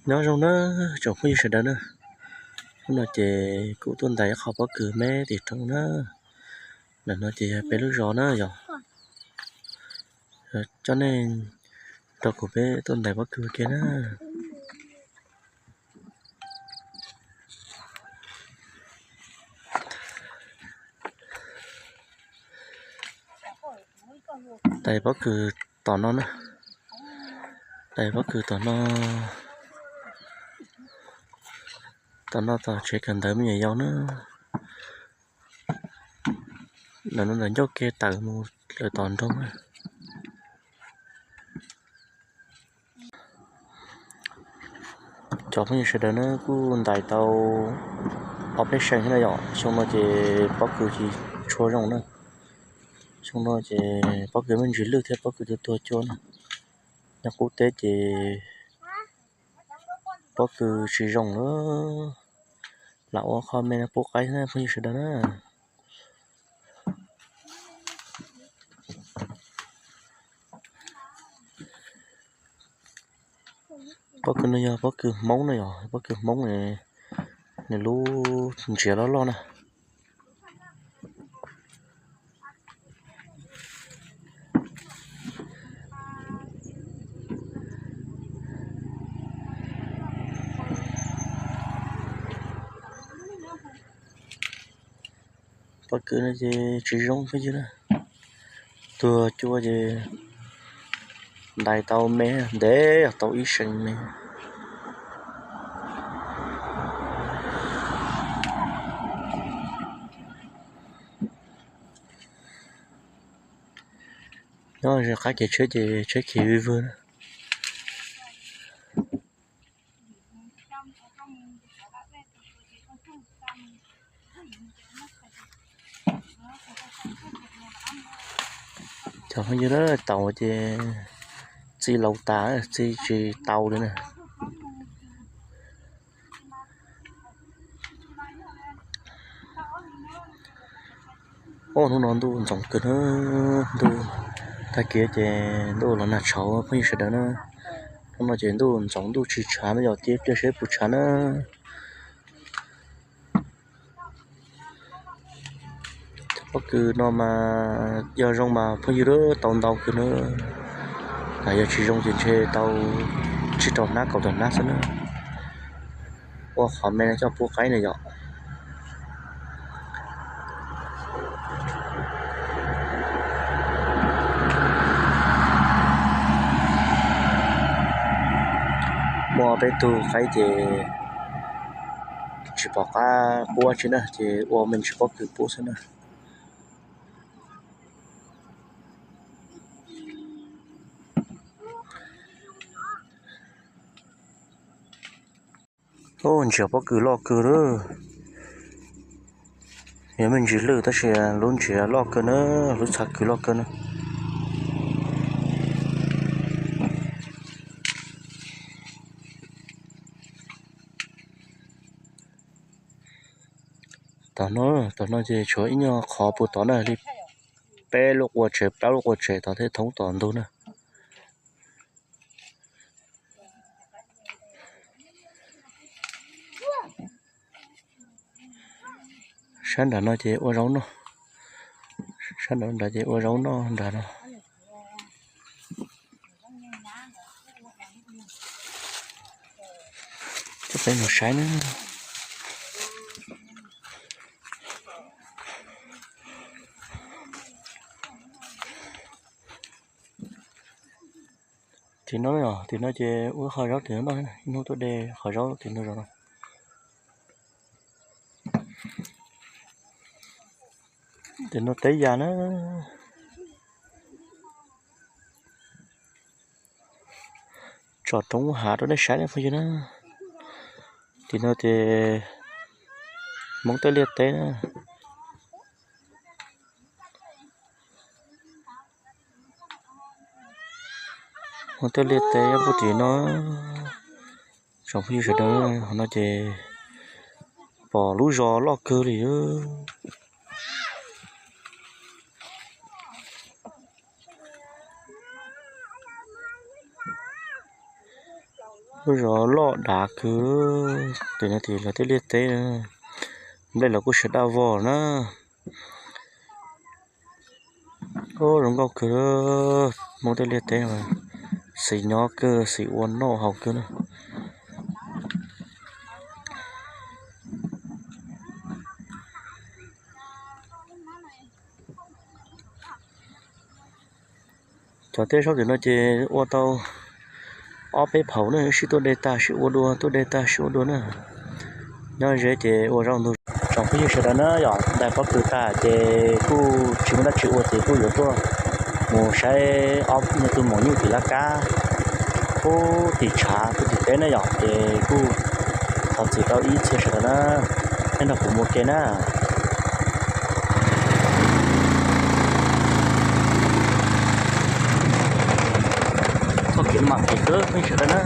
Nyob zoo na tsoom phooj ywg sawv daws na, hnub no ces kuv tuaj ntais ib qho pob kws me tim roob na. Ntawm no ces yog peb lub zos na yog. Coj nej nrog kuv peb tuaj ntais pob kws kiag na. Ntais pob kws tom no na. Ntais pob kws tom no. Tom no tom tsev kawm ntawv me nyuam yaus na. Ntawm no ntawm ncauj ke tawm mus lawm tom nroog na. Cov phooj ywg sawv daws na, kuj ntais tau ob peb xyoo thiab na yom. Xyoo no ces pob kws tsis tshua zoo na. Xyoo no ces pob kws me ntsis lwj thiab pob kws tuag tuag cua na. Nyob qub teb ces pob kws tsis zoo lawm. Lam ua qho me no pub qaib na phooj ywg sawv daws na. Pob kws no yog pob kws Hmoob na yom, pob kws Hmoob, nws lub ntsiav loj loj na. Pob kws no ces tsis zoo phooj ywg na. Tuag cua ces ntais tau me, ntev tau ib xyoo me. Nyob ze qab kev tsheb ces tsheb khiav vwg vwg na. Cov phooj ywg na, taus ces txi laus tas, txi tsis tau li na. Hnub no ntuj ntxoov kawg na, ntuj tag kis ces ntuj los nag tshauv phooj ywg sawv daws na. Hnub no ces ntuj ntxoov ntuj tsis tshav na, yog cia pliag seb puas tshav na. Cov pob kws no mas yog zoo mas phooj ywg tau ntau kawg na, yog tsis zoo ces ntshe tau tsib rau hnab kaum tawm hnab xwb na. Ua qhov me no coj pub qaib na yom. Muaj peb tug qaib ces tsis pom qab pub tsi na, ces ua me ntsis pob kws pub xwb na. Ub, ntsiav pob kws loj kawg lawm. Yog me ntsis lwj tab sis lub ntsiav loj kawg na, lub txha kws loj kawg na. Tom no, tom no ces tshuav ib nyuag qhov puag tod na, li peb lub qua tsev, plaub lub qua tsev tod thiaj thoob tom ntug na. Sab nram no ces ua zaub noj, sab nram no ces ua zaub noj nram no. Coj peb mus saib na. Tim no, tim no ces ua qhov zaub tim no noj, ib hnub tuaj de qhov zaub tim no zov no. Tim no teb yas na. Tsom roob hav rau nej saib na phooj ywg na. Tim no ces Hmoob tej liaj teb na. Hmoob tej liaj teb puag tim no. Tsoom phooj ywg sawv daws, qhov no ces pom lub zos loj kawg li. Lub zos loj dav kawg, tim no tim lawv tej liaj teb, nplej los kuj sawv daj vog na. Zoo nkauj kawg, Hmoob tej liaj teb, xis nyob kawg, xis ua noj haus kawg na. Cov teb saub tim no ces ua tau ob peb phaum na, sib tuaj de tag sib ua dua, tuaj de tag sib ua dua na. Nyob ze ces ua zaub ntug. Tsoom phooj ywg sawv daws na, yog ntais pob kws tag ces kuj tsis muaj dab tsi ua ces kuj yuav tuaj mus saib ob niag tug maum nyuj tim laj kab, pub tim tshav pub tim teb na yom, ces kuj thov txim rau ib txhia sawv daws na, nej nrog kuv mus ua ke na. Txoj kev no mas phem kawg phooj ywg sawv daws na.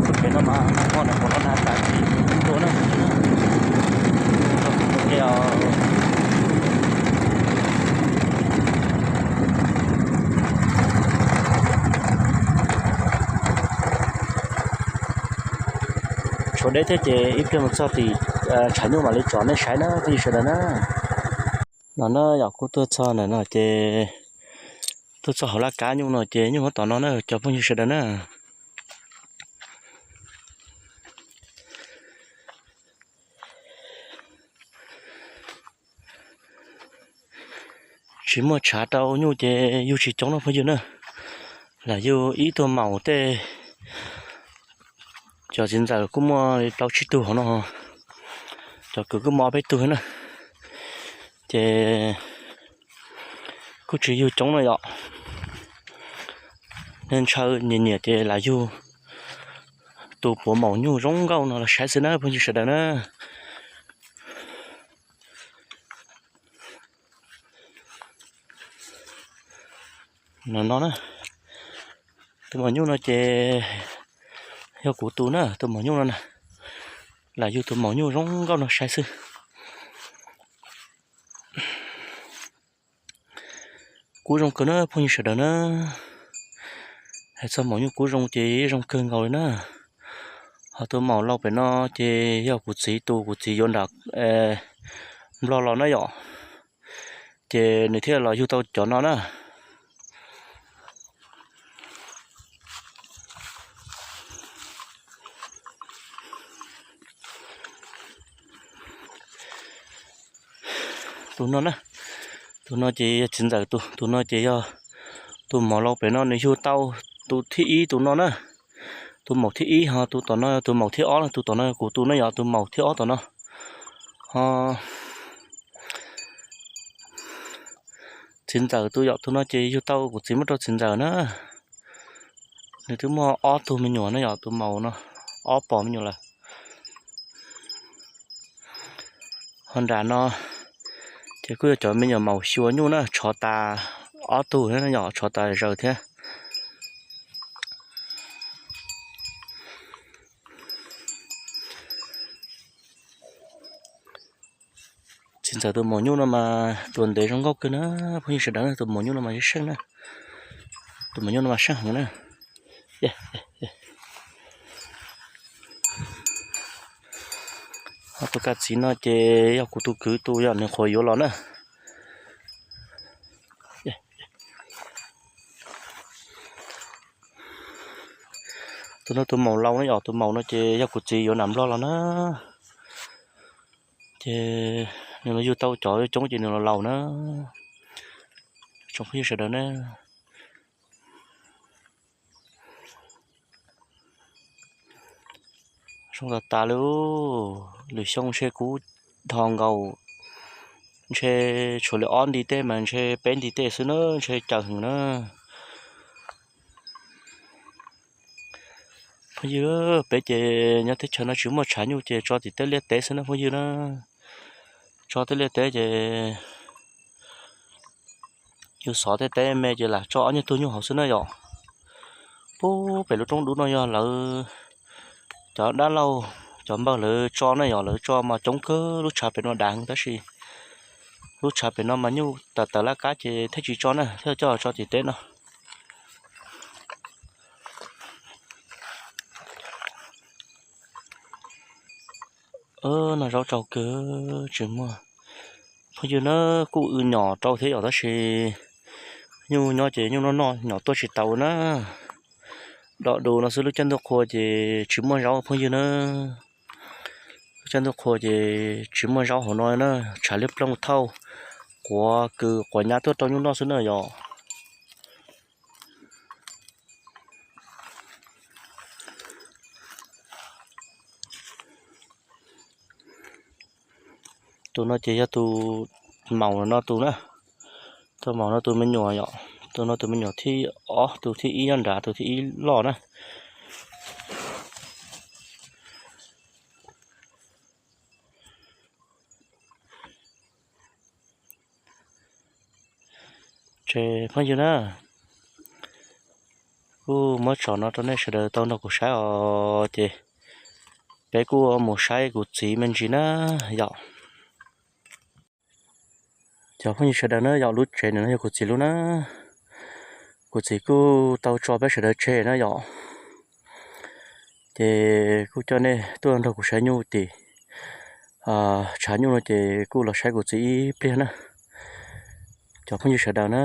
Txoj kev no mas muaj ntau qhov no na, tas tsis tuaj na. Tshuav deb thiab ces ib pliag mus txog tim tshav nyuj mam li tsom nej saib na phooj ywg sawv daws na. No na yog kuv tuaj txog ntawm no ces tuaj txog hauv laj kab nyuj no ces nyuj nyob tom no na cov phooj ywg sawv daws na. Tsis muaj tshav rau nyuj ces yug tsis coob no phooj ywg na. Lam yug ib tug maum tej, cov txiv ntxawm kuj muaj plaub tsib tug hauv no, cov kwv kuj muaj ob peb tug na. Ces kuj tsis yug coob no yom. Nej ntshaw nyiam nyiam ces lam yug tus puav maum nyuj zoo nkauj no los saib xwb na phooj ywg sawv daws na. No no na, tus maum nyuj no ces yog kuv tus na, tus maum nyuj no na. Lam yug tus maum nyuj zoo nkauj no saib xwb. Kub zoo kawg na phooj ywg sawv daws na. Hais txog maum nyuj kub zoo ces zoo kawg nkaus li na. Ho tus maum laus pem no ces yog kuv txiv tus, kuv txiv yuav nram Nplog los na yom. Ces nws thiaj los yug tau cov no na. Tus no na, tus no ces yog txiv ntxawm tus, tus no ces yog tus maum laus pem no nws yug tau tus thib ib tus no na. Tus maum thib ib ho tus tom no tus maum thib ob, tus tom no kuv tus na yog tus maum thib ob tom no. Ho txiv ntxawm tus yom, tus no ces yug tau kuv txiv muab rau txiv ntxawm na. Nws twb muaj ob tug me nyuam na yom, tus maum no ob pom me nyuam lawm. Ho nram no ces kuj yog cov me nyuam maum xyuas nyuj na, tshov tas ob tug thiab yom, tshov tas zaws thiab. Txiv ntxawm tus maum nyuj no mas tuas ntev zoo nkauj kawg na, phooj ywg sawv daws na, tus maum nyuj no mas seej na, tus maum nyuj no mas seej heev na. Ho tus kab txiv no ces yog kuv tus kwv tus yom, nws qhuav yuav los na. Tus no tus maum laus na yom, tus maum no ces yog kuv txiv yuav nram Nplog los na. Ces nws los yug tau cov coob ces nws los laus na. Tsoom phooj ywg sawv daws na. Zoo tas tas li, lwm xyoo ntshe kub dhos nkaus, ntshe tshuav li ob nti tej mas ntshe peb nti tej xwb na, ntshe cawm heev na. Phooj ywg, peb ces nyob teb chaws no tsis muaj tshav nyuj ces tso tim tej liaj teb xwb na phooj ywg na. Tso tej liaj teb ces yus xov tej teb me ces lam tso ob nyuag tug nyuj hauv xwb na yom. Pub pem lub roob dub no yog lawv cov dab laug cov npawg lawv tso na yom, lawv tso mas coob kawg lub tshav pem no dav heev tab sis lub tshav pem no mas nyuj tawm tawm laj kab ces thiaj tsis tso na, thiaj coj tso tim teb no. Noj zaub tsau kawg tsis muaj. Phooj ywg na, kuj w nyom rau thiab yom tab sis nyuj nyob ces nyuj noj noj nyom tuaj tsis tau na. Dom du no xwb lub caij ntuj qhua ces tsis muaj zaub phooj ywg na. Lub caij ntuj qhua ces tsis muaj zaub hauv no na, tshav liab ploog thauj, quav kws quav nyab tuaj rau nyuj noj xwb na yom. Tus no ces yog tus maum no tus na, tus maum no tus me nyuam yom, tus no tus me nyuam thib ob, tus thib ib nyob nrad, tus thib ib loj na. Ces phooj ywg na, kuj muab tsom no rau nej sawv daws tau nrog kuv saib os. Ces peb kuj mus saib kuv txiv me ntsis na yom. Cov phooj ywg sawv daws na yom, lub tsev no yog kuv txiv lub na. Kuv txiv kuj tau tso peb sawv daws tseg na yom. Ces kuj coj nej tuaj nrog kuv saib nyuj tim tshav nyuj no ces kuj los saib kuv txiv ib pliag na. Cov phooj ywg sawv daws na,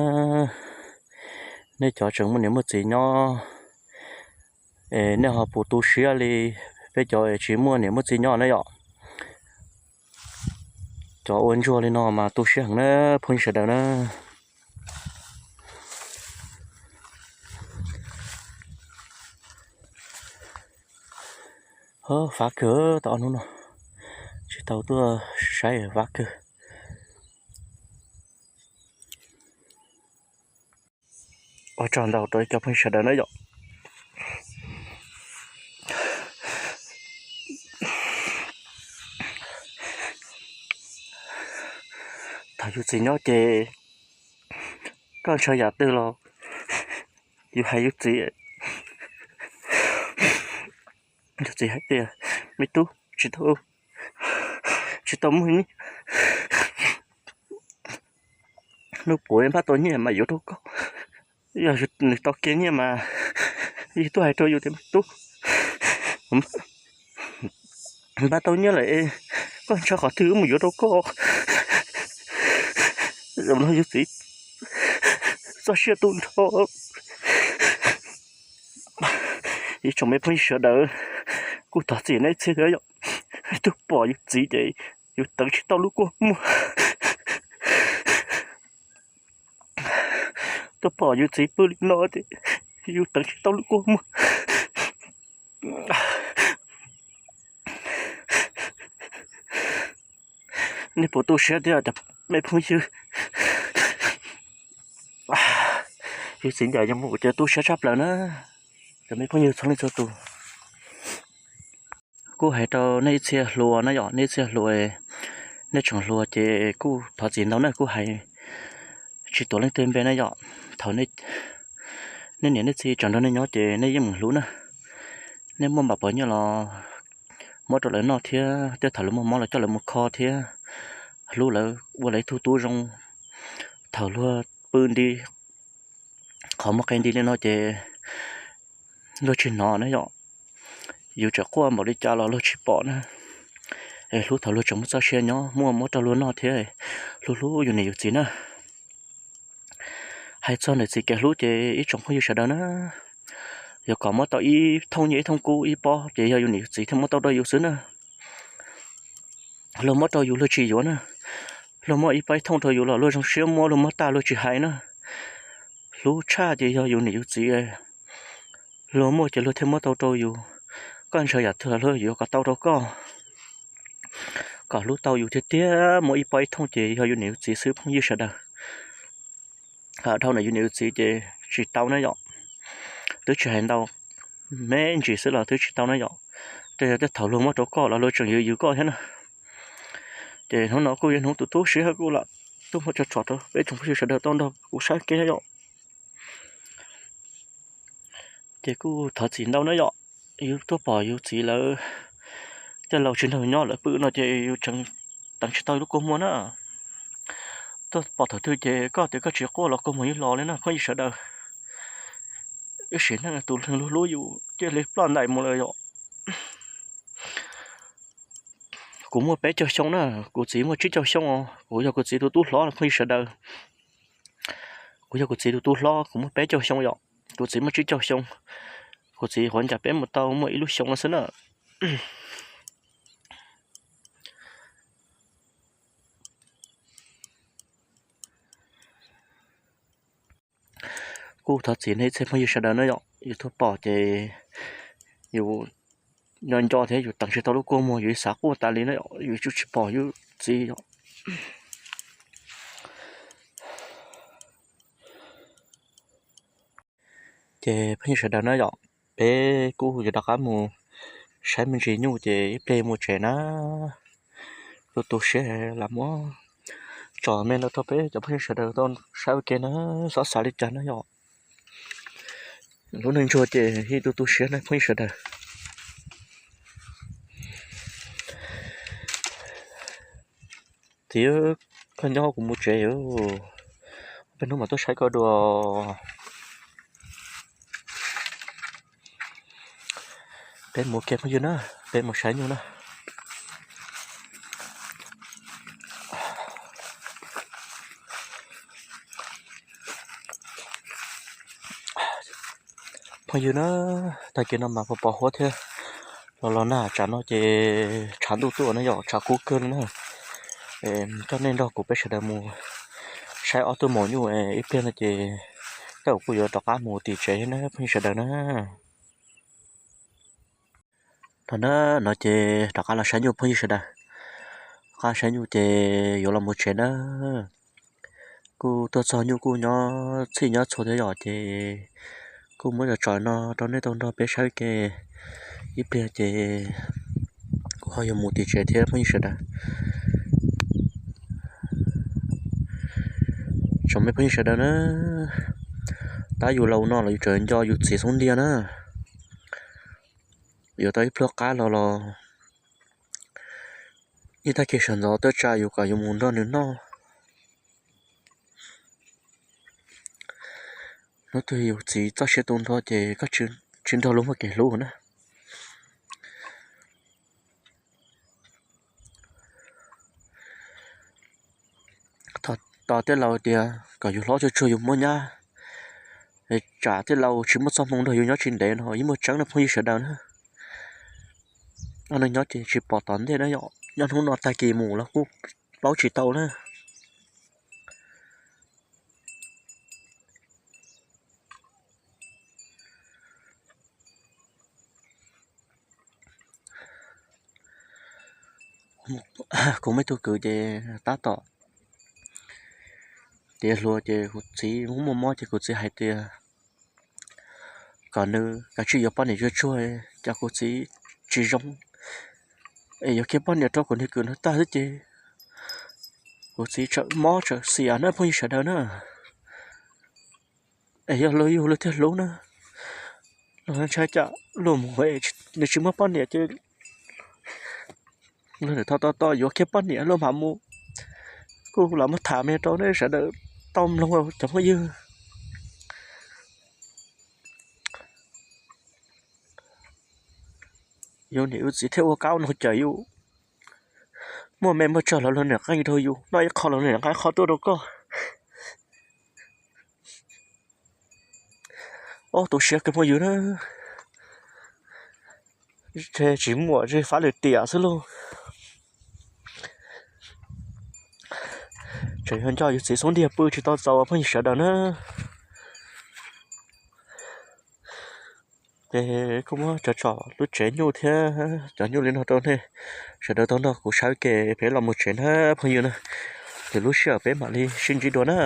nej cov tseem muaj niam muaj txiv nyob, nej ho puas tu siab li peb cov tsis muaj niam muaj txiv nyob na yom? Cov ua ntsuag li no mas tu siab heev na phooj ywg sawv daws na. Fav kawg tau ob hnub no tsis tau tuaj saib, fav kawg. Ua tsaug ntau rau cov phooj ywg sawv daws na yom. Thaum yus txiv nyob ces koj ntshaw yam twg los yus hais yus txiv. Yus txiv hais tias, me tub, tsis tau, tsis tau muaj nyiaj, hnub puav npaj tau nyiaj mas yuav rau koj. Yog nws tau kiag nyiaj mas yus tuaj hais rau yus tias, me tub, npaj tau nyiaj lawm, koj ntshaw qhov twg wb mus yuav rau koj. Zaum no yus txiv txoj sia tu nrho. Ib tsoom me phooj ywg sawv daws, kuj thov txim nej ib txhia thiab yom. Twb pom yus txiv ces yus teev tsis tau lub kua muag. Twb pom yus txiv pw li no ces yus teev tsis tau lub kua muag. Nej puas tu siab thiab cov me phooj ywg? Yus txiv ncaim yus mus ces tu siab tshaj plaws na. Cov me phooj ywg txhua leej txhua tus, kuj hais rau nej ib txhia hluas na yom, nej ib txhia hluas, nej tseem hluas ces kuj thov txim ntau na, kuj hais tsis tuav leej twg npe na yom. Thaum nej niam nej txiv tseem nrog nej nyob ces nej yeej meem hlub na. Nej muaj npam pos nyiaj los muab rau lawv noj thiab, tej thaum lawv muaj mob los coj lawv mus kho thiab, hlub lawv ua lawv ib tug tub zoo. Thaum luag pw nti qhov muag qe nti li no ces luag tsis hnov na yom. Yus tseem quaj npaum li cas los luag tsis pom na. Es hlub thaum luag tseem muaj txoj sia nyob, muaj muab rau luag noj thiab, hlub hlub yus niam yus txiv na. Hais txog niam txiv kev hlub ces ib tsoom phooj ywg sawv daws na, yuav kom muab tau ib thooj nyiaj ib thooj kub ib pob ces yog yus niam yus txiv thiaj muab tau rau yus xwb na. Luag muab rau yus luag tsis yuav na, luag muab ib pob ib thooj rau yus los luag zoo siab muab, luag muab tag luag tsis hais na. Hlub tshaj ces yog yus niam yus txiv, luag muaj ces luag thiaj muab tau rau yus. Koj ntshaw yam twg los luag yuav kom tau rau koj. Kom hlub tau yus tiag tiag muab ib pob ib thooj ces yog yus niam yus txiv xwb phooj ywg sawv daws. Dhau ntawm yus niam yus txiv ces tsis tau na yom. Twb tsis hais ntau, me ntsis xwb los twb tsis tau na yom. Tej yog tej thaum luag muab rau koj los luag tseem yws yws koj thiab na. Ces hnub no kuj yog hnub tus tub siab kuj lam tuaj muab tso tsom rau peb tsoom phooj ywg sawv daws tau nrog kuv saib kev yom. Ces kuj thov txim ntau na yom, yus tuaj pom yus txiv lawv tej laus tsis nrog nyob lawv pw no ces yus tseem teev tsis tau lub kua muag na. Tuaj pom thaum twg ces koj tias koj tsis quaj los kua muag yeej los li na phooj ywg sawv daws. Wb sim neej tus neeg hlub hlub yus cia li ploj ntais mus lawm yom. Kuv muaj peb caug xyoo na, kuv txiv muaj tsib caug xyoo os, kuv yog kuv txiv tus tub hlob phooj ywg sawv daws. Kuv yog kuv txiv tus tub hlob, kuv muaj peb caug xyoo yom, kuv txiv muaj tsib caug xyoo. Kuv txiv qhuav ncaim peb mus tau muaj ib lub xyoo no xwb na. Kuj thov txim nej ib txhia phooj ywg sawv daws na yom, yus tuaj pom ces yus nco nco thiab yus teev tsis tau lub kua muag, yus xav quaj tas li na yom, yus tsuas tsis pom yus txiv yom. Ces phooj ywg sawv daws na yom, peb kuj yuav rov qab mus saib me ntsis nyuj ces ib pliag mus tsev na. Tu tu siab lam muab tso me no rau peb cov phooj ywg sawv daws tau saib ua ke na, txhob xav li cas na yom. Lub neej ntsuag ces yeej tu tu siab na phooj ywg sawv daws. Txiv, koj nyob kuv mus tsev, peb hnub mam tuaj saib koj dua. Peb mus ua ke phooj ywg na, peb mus saib nyuj na. Phooj ywg na, tag kis no mas pos pos huab thiab los los nag, tsam no ces tshav ntuj tuaj na yom, tshav kub kawg li na. Coj nej nrog kuv peb sawv daws mus saib ob tug maum nyuj ib pliag no ces tej zaum kuj yuav rov qab mus tim tsev thiab na phooj ywg sawv daws na. Thaum na no ces rov qab los saib nyuj phooj ywg sawv daws. Rov qab saib nyuj ces yuav los mus tsev na. Kuj tuaj txog nyuj kuj nyob txhij nyob txhua thiab yom, ces kuj muab tso tsom no rau nej tau nrog peb saib ua ke ib pliag ces kuv ho yuav mus tim tsev thiab phooj ywg sawv daws. Tsoom me phooj ywg sawv daws na, tab yus laus no los yus tseem nco yus txiv xub ntiag na. Yuav tau ib pluag qab los los ib tag kis sawv ntxov tuaj tsa yus kom yus mus nrog nws noj. Hnub twg yus txiv txoj sia tu nrho ces koj tsis nrog luag muaj kev hlub na. Tos tej laus tias kom yus hlob tsuag tsuag yus muaj nyab, tsam tej laus tsis muaj txoj hmoo nrog yus nyob tsis ntev no yeej muaj tseeb na phooj ywg sawv daws na. Neej nyob ces tsis pom tom ntej na yom, nyob hnub no tag kis mus los kuj paub tsis tau na. Kuv muaj ib tug kwv ces tab tom tiav hluas ces kuv txiv muaj muaj mob ces kuv txiv hais tias kom nws kav tsij yuav poj niam tsuag tsuag, cas kuv txiv tsis zoo es yuav kiag poj niam rau kuv niag kwv no tag xwb ces kuv txiv tsam mob tsam xiam na phooj ywg sawv daws na. Es yog luag yug luag thiaj hlub na, luag ntshai cas luag mus nws tsis muaj poj niam ces luag niam tho to to yuav kiag poj niam luag mam mus. Kuj los muab tham me rau nej sawv daws tau mloog cov phooj ywg. Yus niam yus txiv thiaj ua qab ua noog cawm yus, muaj me muaj tsawg los luag niam qeej rau yus, noj ib qho los luag niam qeej qho tuaj rau koj. Ob tug siab kawg phooj ywg na, tsis muaj tsis fab lwm tiam xwb lauj. Tseem yog nco yus txiv xub ntiag pw tsis tau txaus phooj ywg sawv daws na. Ces kuj muab tso tsom lub tsev nyuj thiab cov nyuj li no rau nej sawv daws tau nrog kuv saib ua ke, peb los mus tsev na phooj ywg na. Ces lub sij hawm peb mam li sib ntsib dua na.